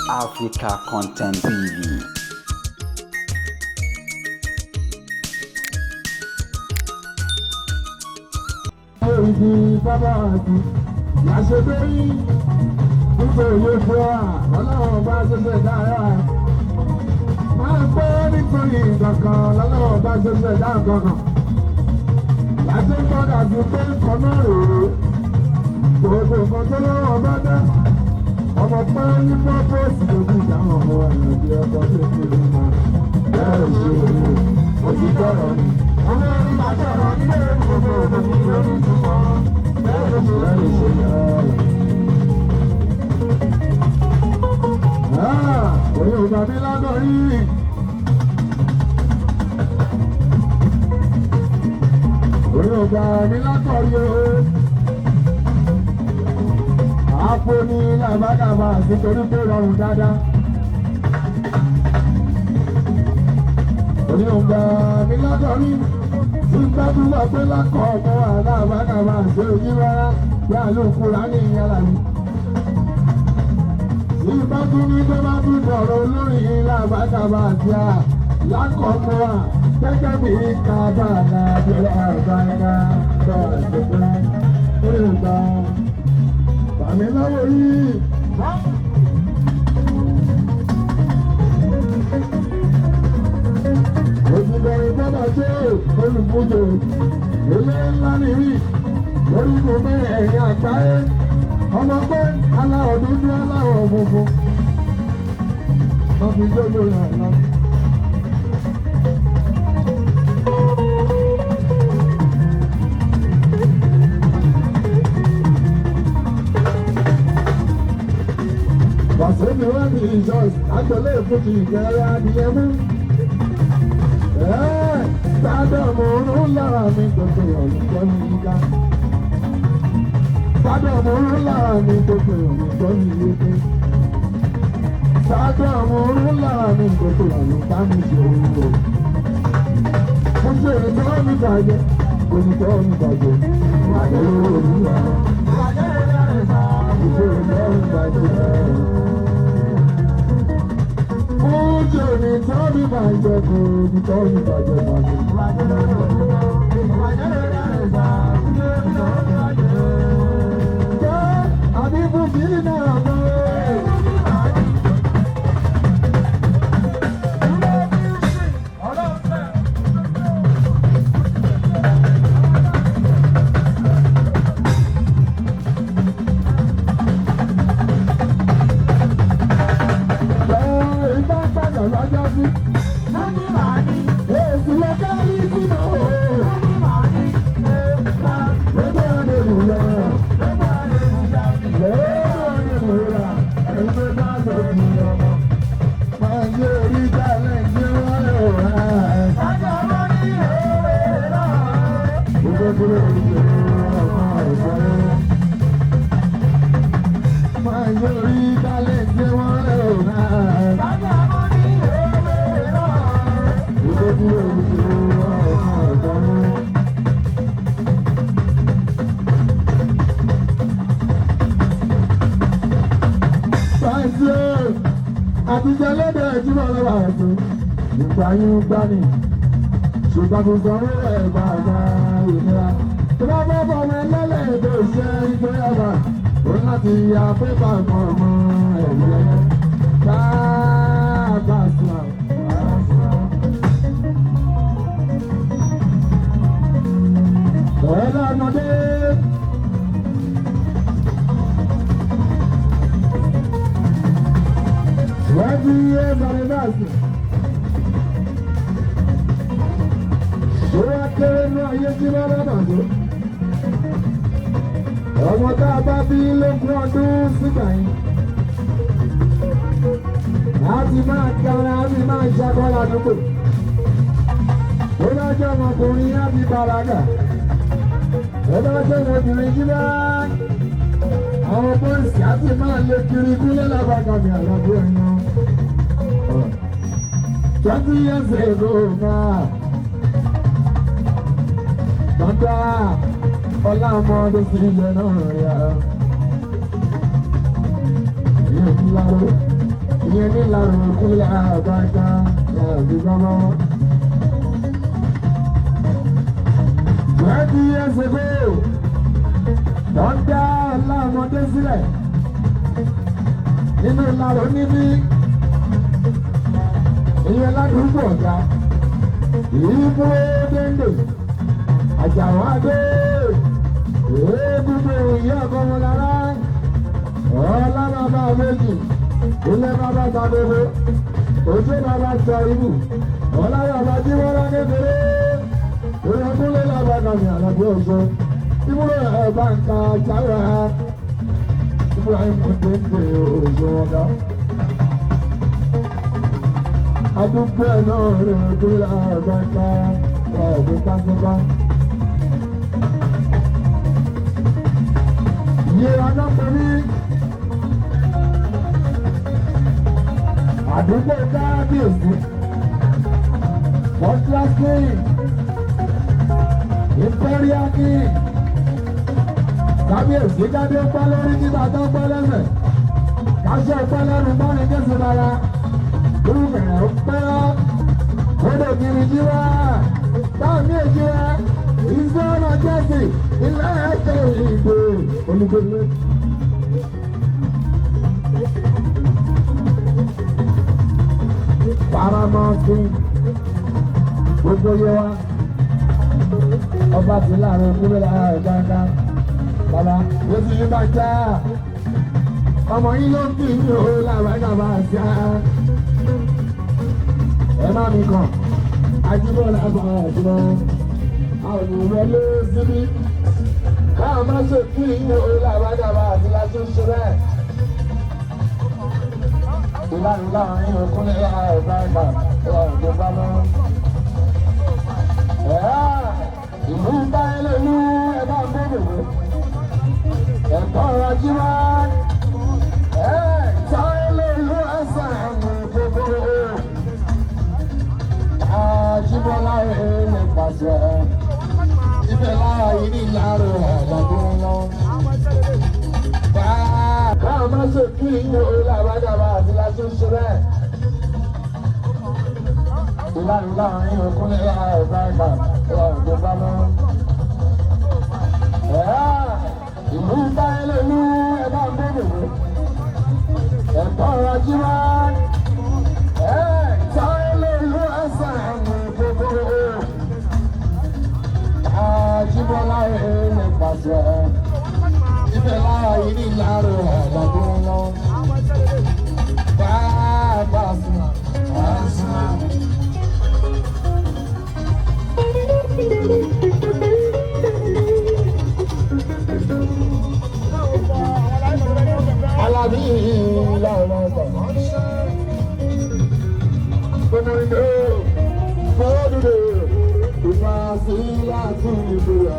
Africa Content TV. Ibi bábà àti àṣebéyí nígbà òye fún wa lọ́lọ́wọ́ bá ṣẹ̀ṣẹ̀ dára. Máa gbọ́ nítorí nǹkan lọ́lọ́wọ́ bá ṣẹ̀ṣẹ̀ dá nǹkan kan. Láti gbọ́dọ̀ àti pé nǹkan náà rèé. Gbogbo nǹkan tó lọ́wọ́ bá dá. Ọmọ pẹ́ ní pọ́pọ́sì lójú ìdáhùn ọmọ àyànjú ọkọ̀ tó fi lè mọ̀. Bẹ́ẹ̀ ṣe òye, ó ti gbọ́rọ̀ ni. Ọmọ ẹni máa sọ̀rọ̀ nílé gbogbo òbí lórí ìtumọ̀. Bẹ́ẹ̀ ló ṣe lè ṣe yàrá. Òye ò bàbí lágọ̀ rí. Òye ò bàbí lágọ̀ rí o. Àpò ní làbágàbà nítorí pé rọrùn dáadáa. Òye ò bàbí lágọ̀ rí. Tí gbàdúrà pé lákọ̀ ọmọ àlàbágàbà ṣe ojú rárá yà ló kúra ní ìyára mi. Ìbá tún ní tó bá tún dọ̀rọ̀ olórin làbágàbà àti à lákọ̀ọ́mọ́ à gẹ́gẹ́ bí kábàlà bẹ̀rẹ̀ àgbàyà bọ̀ àṣepẹ́ orí ìgbà bàmí lọ́wọ́ yìí. Òṣìbẹ̀rẹ̀ bọ́dà ṣe olùkújò ilé ńlá nìyí lórí gbogbo ẹ̀yìn àgbáyé ọmọ pé aláwọ̀ dúdú aláwọ̀ funfun wọ́n fi jójó rẹ̀ lọ. Wàsíù wọ́n ní ìjọsìn àgbẹ̀lẹ̀ ìfúnjì ìgbẹ́rẹ́ adìyẹ mú. Sádọ̀mù ń lára mi gbogbo ọ̀rùn mi yíká. Sádọ̀mù ń lára mi gbogbo ọ̀rùn mi yíká. Sádọ̀mù ń lára mi gbogbo ọ̀rùn bá mi ṣe òwúrò. Mo ṣe ìtọ́ mi bàjẹ́, onítọ́ mi bàjẹ́, ìwàjẹ́ lówó olúwa. Mo ṣe ìtọ́ mi bàjẹ́. Mo ṣe ìtọ́ mi bàjẹ́, kò ní tọ́ mi bàjẹ́ bàjẹ́. Jẹ́ àbíkú bíi náà lọ. Ìgbà padà lọ́jọ́ sí. Èsì lọ kárí sínú o. Gbogbo ọdẹ mú lọ. Gbogbo ọdẹ mú lọ. Ẹgbẹ́ bá sọ fún ọmọ. Máa yé orí jálẹ̀ ní wọ́n yóò rà. Gbogbo kúrò ní ọmọ ìfọ̀rẹ́. Máa yé orí jálẹ̀ ní wọ́n yóò rà. Gbogbo kúrò ní ọmọ ìfọ̀rẹ́. Pàṣẹ àtijọ́ lọ́dọ̀ ẹ̀júmọ̀ lọ́wọ́ àìsàn. Ìgbà yín ń gbá ni. Ṣùgbọ́n kò sọ orí ẹ̀ bàbá ìnira. Tó bá bá bọ̀ ọmọ ẹlẹ́lẹ̀ èdè ìṣe ìgbéyàwó. Ó ní láti ya pépà kan ọmọ ẹ̀mí ẹ̀yẹ. Bàbá sùn. Ọ̀rẹ́ lọ́mọdé. 20 years anniversary. Ó wá kéré ní ayé tí wọ́n bá bàjẹ́. Ọmọ tá a bá bí lógún ọdún sígbà yìí. A ti máa kára, a ti máa ṣàkọ́lá àdúgbò. Ó bá jẹ́ ọmọkùnrin á ti bàlágà. Ó bá jẹ́ ọmọbìnrin jí bá. Àwọn bọ́ìsì á ti máa lé kiri kúlẹ̀ lábàgàmì àlàbí ẹ̀yàn. 20 years ago now. Bàbá ọlámọdé sí ilẹ̀ náà yá. Ìyẹn ńlá ló Kúnlẹ̀ àbájá ẹ̀ẹ́dì gbọ́mọ́. 20 years ago, wọ́n dá ọlámọdé sílẹ̀ nínú ìlàrọ̀ níbí ìyẹn ládùúgbò ọ̀gá ìbúrò déndé àjàwọ̀ adé eégúngbò ìyá ọkọ wọn lára ọlá bàbá méjì ilé bàbá ta gbogbo ojú bàbá ta ibù ọlá bàbá tí wọ́n rán kékeré ìrọ̀kúnlé làbàkàmì àlàbí ọ̀ṣọ́ ìbúrò ẹ̀ bá ń ka jáwé Ibrahim déndé òṣù ọ̀gá. Adúgbò ẹ̀ náà rẹ̀ dúró àgbàkà ẹ̀ẹ́dùn pásítọ̀. Iye adápẹ́ ní àdúgbò kábíyèsí first class king imperial king kábíyèsí kádé pẹ́ lórí kíta tó pẹ́ lẹ́sẹ̀ káṣẹ́ pẹ́ lẹ́nu báni jésù dára lórúkẹ̀rẹ̀ ó pẹ́ kódò kiri jíwá táàmì èjìwá ìṣọ́nà jẹ́sì ilé ẹ̀kẹ́ ìgbò olùgbèlè. Paramount king gbogbo yẹ wa ọba ti láàrin kúrò láàrin dáadáa bàbá yóò ti yín bá já ọmọ yín ló ń bí yín o làwọn ẹ̀ka bá já ẹ má mi kàn ajíbọ̀ làbà àjùmọ̀ àwọn òwúrọ̀ síbí káà má ṣe kí yín o làwọn ẹ̀ka bá àti láti ṣe bẹ́ẹ̀. Ìlànà láàrin òkúnlẹ̀ àìbá ìgbà ìjọba lọ. Ìlú bá ẹlẹ́nu ẹ bá ń bẹ̀rẹ̀ ẹ̀kọ́ ajíwá táyé ìlú ẹ̀sẹ̀ gbogbo Ajíbọ́lá ilé pàṣẹ ibẹ̀ lára yìí ní ìlàrọ̀ àgbàdo ńlọ. Káà má ṣe kí ìyẹn orí àbájábá àti láti ṣe bẹ́ẹ̀. Ìlànà láàrin òkúnlẹ̀ àìbá ìgbà ìjọba lọ. Ìlú bá ẹlẹ́nu ẹ bá ń bẹ̀rẹ̀ ẹ̀kọ́ ajíwá táyé ìlú ẹ̀sẹ̀ gbogbo Ajíbọ́lá ilé pàṣẹ ibẹ̀ lára yìí ní ìlàrọ̀ àgbàdo ńlọ. Bàbá sùn, àsùn. Alábí làwọn ọ̀sán. Gbogbo ìdè fọ́dúdè ìfàsí láti ìbúra.